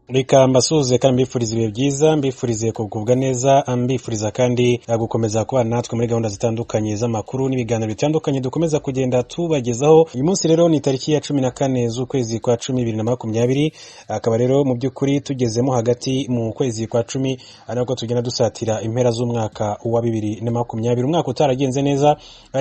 Reka mbasuhuze kandi mbifuriza ibihe byiza, mbifurize kugubwa neza, mbifuriza kandi gukomeza kubana natwe muri gahunda zitandukanye z'amakuru n'ibiganiro bitandukanye dukomeza kugenda tubagezaho. Uyu munsi rero ni tariki ya 14 z'ukwezi kwa 10 2020, akaba rero mu by'ukuri tugezemo hagati mu kwezi kwa 10, ari nako tugenda dusatira impera z'umwaka wa 2020, umwaka utaragenze neza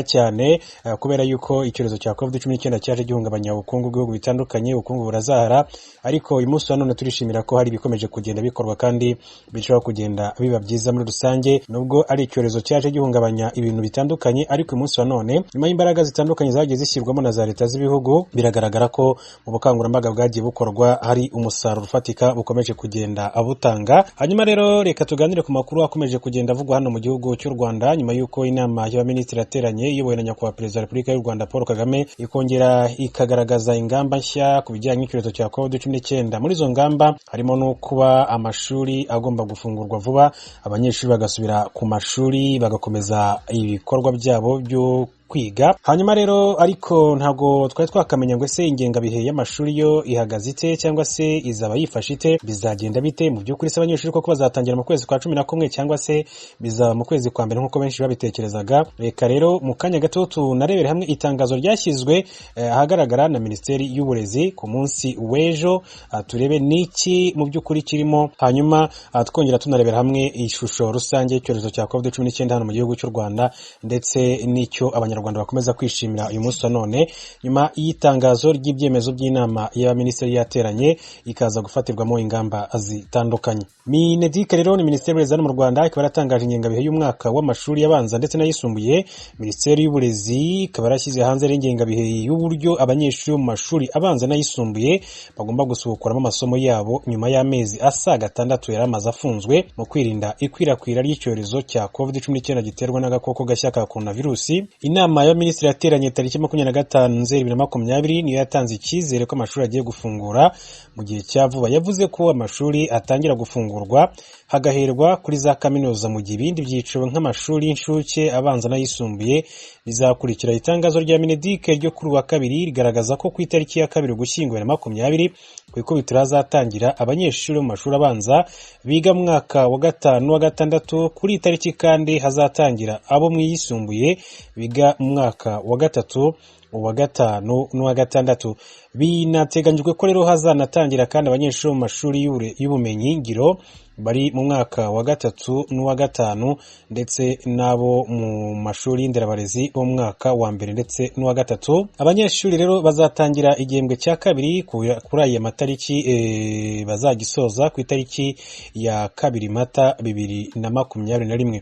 cyane kubera yuko icyorezo cya COVID-19 cyaje gihungabanya ubukungu bw'ibihugu bitandukanye, ubukungu burazahara. Ariko uyu munsi wa none turishimira ko hari ibikomeje kugenda bikorwa kandi bishobora kugenda biba byiza muri rusange, nubwo ari icyorezo cyaje gihungabanya ibintu bitandukanye. Ariko uyu munsi wa none, nyuma y'imbaraga zitandukanye zagiye zishyirwamo na za leta z'ibihugu, biragaragara ko mu bukangurambaga bwagiye bukorwa hari umusaruro ufatika bukomeje kugenda butanga. Hanyuma rero reka tuganire ku makuru akomeje kugenda avugwa hano mu gihugu cy'u Rwanda, nyuma y'uko inama y'abaminisitiri yateranye iyobowe na nyakubahwa Perezida wa Repubulika y'u Rwanda Paul Kagame, ikongera ikagaragaza ingamba nshya ku bijyanye n'icyorezo cya COVID-19. Muri izo ngamba harimo no kuba amashuri agomba gufungurwa vuba, abanyeshuri bagasubira ku mashuri bagakomeza ibikorwa byabo byo kwiga. Hanyuma rero ariko ntabwo twari twakamenya ngo ese ingengabihe y'amashuri yo ihagaze ite, cyangwa se izaba yifashe ite, bizagenda bite mu by'ukuri? Se abanyeshuri koko bazatangira mu kwezi kwa 11, cyangwa se bizaba mu kwezi kwa mbere nk'uko benshi babitekerezaga? Reka rero mu kanya gato tunarebere hamwe itangazo ryashyizwe ahagaragara na Minisiteri y'Uburezi ku munsi w'ejo, turebe n'iki mu by'ukuri kirimo, hanyuma twongera tunarebera hamwe ishusho rusange y'icyorezo cya COVID-19 hano mu gihugu cy'u Rwanda, ndetse n'icyo abanyarwanda bakomeza kwishimira uyu munsi wa none nyuma y'itangazo ry'ibyemezo by'inama y'abaminisitiri yateranye ikaza gufatirwamo ingamba zitandukanye. MINEDUC rero ni Minisiteri y'Uburezi hano mu Rwanda, ikaba yaratangaje ingengabihe y'umwaka w'amashuri abanza ndetse n'ayisumbuye. Minisiteri y'Uburezi ikaba yarashyize hanze ingengabihe y'uburyo abanyeshuri bo mu mashuri abanza n'ayisumbuye bagomba gusubukuramo amasomo yabo nyuma y'amezi asaga 6 yari amaze afunzwe mu kwirinda ikwirakwira ry'icyorezo cya COVID-19 giterwa n'agakoko gashya ka coronavirusi. Inama y'abaminisitiri yateranye tariki 25 Nzeri 2020 niyo yatanze icyizere ko amashuri agiye gufungura mu gihe cya vuba. Yavuze ko amashuri atangira gufungurwa hagaherwa kuri za kaminuza, mu gihe ibindi byiciro nk'amashuri y'incuke, abanza n'ayisumbuye bizakurikira. Itangazo rya MINEDUC ryo kuri uwa kabiri rigaragaza ko ku itariki ya 2 Ugushyingo 2020 ku ikubitiro hazatangira abanyeshuri bo mu mashuri abanza biga mu mwaka wa 5 wa 6. Kuri iyi tariki kandi hazatangira abo mu yisumbuye biga mu mwaka wa 3, uwa 5 n'uwa 6. Binateganyijwe ko rero hazanatangira kandi abanyeshuri mu mashuri y'ubumenyi ngiro bari mu mwaka wa 3 n'uwa 5, ndetse n'abo mu mashuri y'inderabarezi bo mu mwaka wa 1 ndetse n'uwa 3. Abanyeshuri rero bazatangira igihembwe cya kabiri kuri aya matariki, bazagisoza ku itariki ya 2 Mata 2021.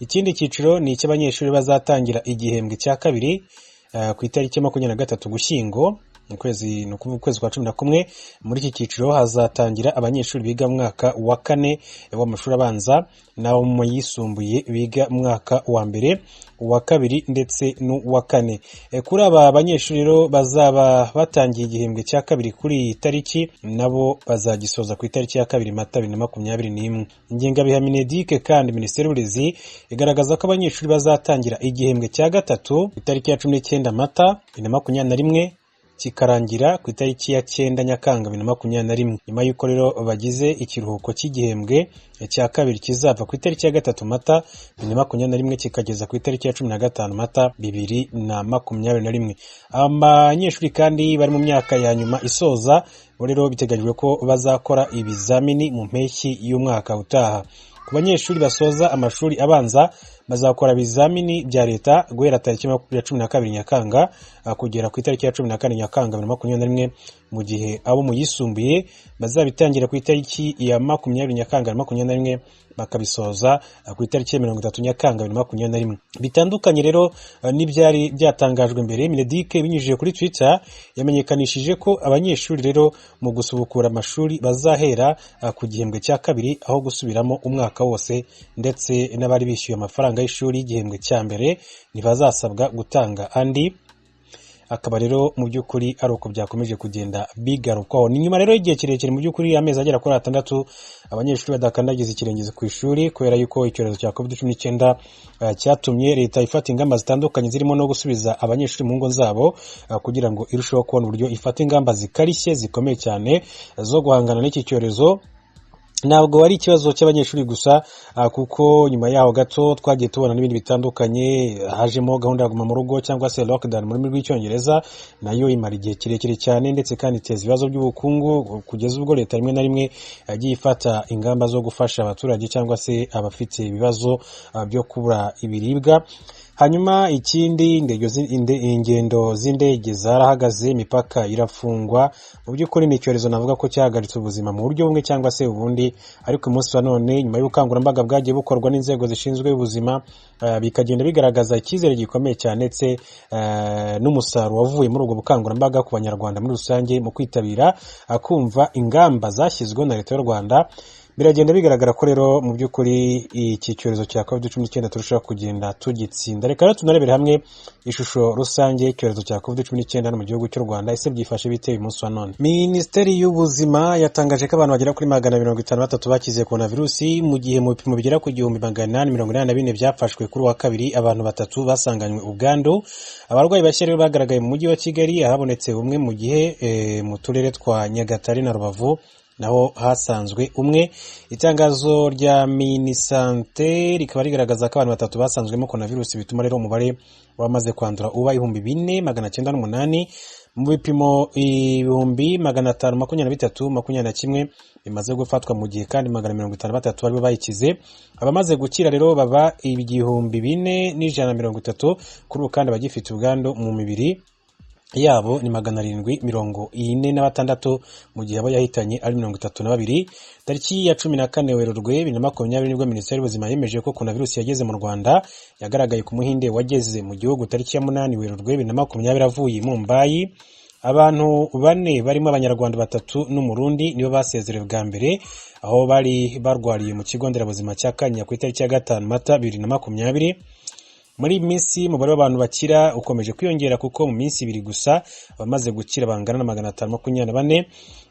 Ikindi cyiciro ni icy'abanyeshuri bazatangira igihembwe cya kabiri ku itariki 23 Ugushyingo, ukwezi ni ukuvuga ukwezi kwa 11. Muri iki cyiciro hazatangira abanyeshuri biga mu mwaka wa 4 w'amashuri abanza n'abo mu yisumbuye biga mu mwaka wa 1, uwa 2 ndetse n'uwa 4. Kuri aba banyeshuri rero bazaba batangiye igihembwe cya kabiri kuri iyi tariki, nabo bazagisoza ku itariki ya 2 Mata 2021. Ingengabihe ya MINEDUC kandi, Minisiteri y'Uburezi igaragaza ko abanyeshuri bazatangira igihembwe cya gatatu ku itariki ya 19 Mata 2021, kikarangira ku itariki ya 9 Nyakanga 2021. Nyuma y'uko rero bagize ikiruhuko cy'igihembwe cya kabiri kizava ku itariki ya 3 Mata 2021 kikageza ku itariki ya 15 Mata 2021. Abanyeshuri kandi bari mu myaka ya nyuma isoza bo rero biteganyijwe ko bazakora ibizamini mu mpeshyi y'umwaka utaha. Ku banyeshuri basoza amashuri abanza, bazakora ibizamini bya leta guhera tariki ya 12 Nyakanga kugera ku itariki ya 14 Nyakanga 2021, mu gihe abo mu yisumbuye bazabitangira ku itariki ya 20 Nyakanga 2021, bakabisoza ku itariki ya 30 Nyakanga 2021. Bitandukanye rero n'ibyari byatangajwe mbere, MINEDUC binyujije kuri Twitter yamenyekanishije ko abanyeshuri rero mu gusubukura amashuri bazahera ku gihembwe cya kabiri aho gusubiramo umwaka wose, ndetse n'abari bishyuye amafaranga y'ishuri y'igihembwe cya mbere ntibazasabwa gutanga andi. Akaba rero mu by'ukuri ari uko byakomeje kugenda bigarukwaho. Ni nyuma rero y'igihe kirekire, mu by'ukuri amezi agera kuri 6, abanyeshuri badakandagiza ikirenge ku ishuri, kubera yuko icyorezo cya COVID-19 cyatumye leta ifata ingamba zitandukanye, zirimo no gusubiza abanyeshuri mu ngo zabo, kugira ngo irusheho kubona uburyo ifata ingamba zikarishye zikomeye cyane zo guhangana n'iki cyorezo. Ntabwo ari ikibazo cy'abanyeshuri gusa, kuko nyuma yaho gato twagiye tubona n'ibindi bitandukanye. Hajemo gahunda ya guma mu rugo cyangwa se lockdown mu rurimi rw'Icyongereza, nayo imara igihe kirekire cyane, ndetse kandi iteza ibibazo by'ubukungu, kugeza ubwo leta rimwe na rimwe yagiye ifata ingamba zo gufasha abaturage cyangwa se abafite ibibazo byo kubura ibiribwa. Hanyuma ikindi, ingendo z'indege zarahagaze, imipaka irafungwa. Mu by'ukuri ni icyorezo navuga ko cyahagaritse ubuzima mu buryo bumwe cyangwa se ubundi. Ariko umunsi wa none, nyuma y'ubukangurambaga bwagiye bukorwa n'inzego zishinzwe ubuzima, bikagenda bigaragaza icyizere gikomeye cyane, ndetse n'umusaruro wavuye muri ubwo bukangurambaga ku Banyarwanda muri rusange mu kwitabira kumva ingamba zashyizweho na Leta y'u Rwanda, biragenda bigaragara ko rero mu by'ukuri iki cyorezo cya COVID-19 turushaho kugenda tugitsinda. Reka rero tunarebere hamwe ishusho rusange y'icyorezo cya COVID-19 hano mu gihugu cy'u Rwanda. Ese byifashe bite uyu munsi wa none? Minisiteri y'Ubuzima yatangaje ko abantu bagera kuri 253 bakize coronavirus, mu gihe mu bipimo bigera ku 1884 byafashwe kuri uwa kabiri, abantu batatu basanganywe ubwandu. Abarwayi bashya rero bagaragaye mu mujyi wa Kigali, ahabonetse umwe, mu gihe mu turere twa Nyagatare na Rubavu naho hasanzwe umwe. Itangazo rya Minisante rikaba rigaragaza ko abantu batatu basanzwemo coronavirus, bituma rero umubare wamaze kwandura uba 4908. Mu bipimo 523,21 bimaze gufatwa, mu gihe kandi 153 aribo bayikize. Abamaze gukira rero baba 4130 kuri ubu, kandi abagifite ubwandu mu mibiri yabo ni 746, mu gihe abo yahitanye ari 32. Tariki ya 14 Werurwe 2020 nibwo Minisiteri y'Ubuzima yemeje ko coronavirus yageze mu Rwanda. Yagaragaye ku Muhinde wageze mu gihugu tariki ya 8 Werurwe 2020 avuye i Mumbai. Abantu bane barimo Abanyarwanda batatu n'Umurundi nibo basezerewe bwa mbere, aho bari barwariye mu kigo nderabuzima cya Kanyinya ku itariki ya 5 Mata 2020. Muri iyi minsi umubare w'abantu bakira ukomeje kwiyongera, kuko mu minsi 2 gusa abamaze gukira bangana na 524.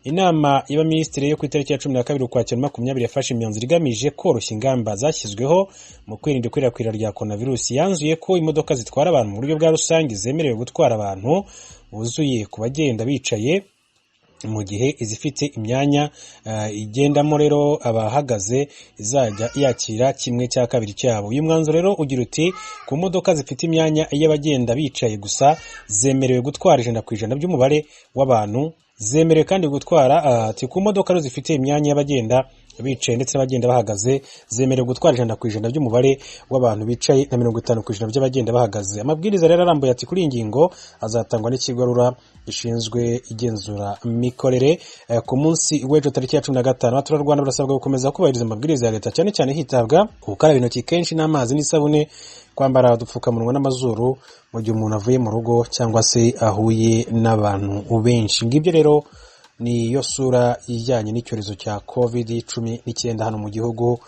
Inama y'Abaminisitiri yo ku itariki ya 12 Ukwakira 20 yafashe imyanzuro igamije koroshya ingamba zashyizweho mu kwirinda ikwirakwira rya coronavirus. Yanzuye ko imodoka zitwara abantu mu buryo bwa rusange zemerewe gutwara abantu buzuye ku bagenda bicaye, mu gihe izifite imyanya igendamo rero abahagaze izajya yakira 1/2 cyabo. Uyu mwanzuro rero ugira uti: ku modoka zifite imyanya y'abagenda bicaye gusa zemerewe gutwara 100% by'umubare w'abantu. Zemerewe kandi gutwara, ati ku modoka rero zifite imyanya y'abagenda bicaye ndetse n'abagenda bahagaze zemerewe gutwara 100% by'umubare w'abantu bicaye na 50% by'abagenda bahagaze. Amabwiriza rero arambuye ati kuri iyi ngingo azatangwa n'ikigo RURA gishinzwe igenzura mikorere ku munsi w'ejo tariki ya 15. Abaturarwanda barasabwa gukomeza kubahiriza amabwiriza ya leta, cyane cyane hitabwa ku gukaraba intoki kenshi n'amazi n'isabune, kwambara udupfukamunwa n'amazuru mu gihe umuntu avuye mu rugo cyangwa se ahuye n'abantu benshi. Ngibyo rero niyo sura ijyanye n'icyorezo cya COVID-19 hano mu gihugu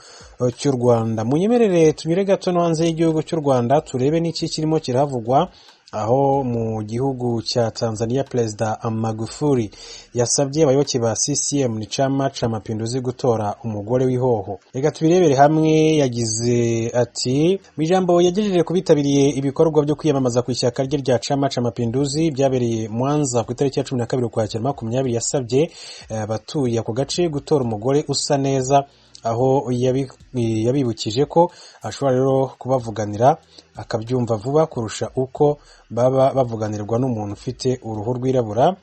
cy'u Rwanda. Munyemerere tunyure gato no hanze y'igihugu cy'u Rwanda, turebe n'iki kirimo kiravugwa, aho mu gihugu cya Tanzania Perezida Magufuli yasabye abayoboke ba CCM, ni Chama cha Mapinduzi, gutora umugore w'ihoho. Reka tubirebere hamwe. Yagize ati: mu ijambo yagejeje ku bitabiriye ibikorwa byo kwiyamamaza ku ishyaka rye rya Chama cha Mapinduzi byabereye Mwanza ku itariki ya 12 Ukwakira 20, yasabye abatuye ako gace gutora umugore usa neza, aho yabibukije ko ashobora rero kubavuganira akabyumva vuba kurusha uko baba bavuganirwa n'umuntu ufite uruhu rwirabura.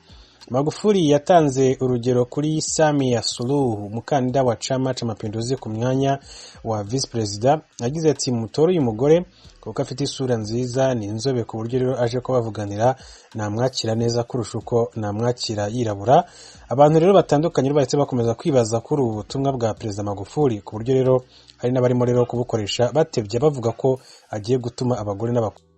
Magufuli yatanze urugero kuri Samia Suluhu, umukandida wa Chama cha Mapinduzi ku mwanya wa vice perezida. Yagize ati: mutore uyu mugore kuko afite isura nziza, ni inzobe, ku buryo rero aje kubavuganira namwakira neza kurusha uko namwakira yirabura. Abantu rero batandukanye bahise bakomeza kwibaza kuri ubu butumwa bwa Perezida Magufuli, ku buryo rero hari n'abarimo rero kubukoresha batebya, bavuga ko agiye gutuma abagore n'abakobwa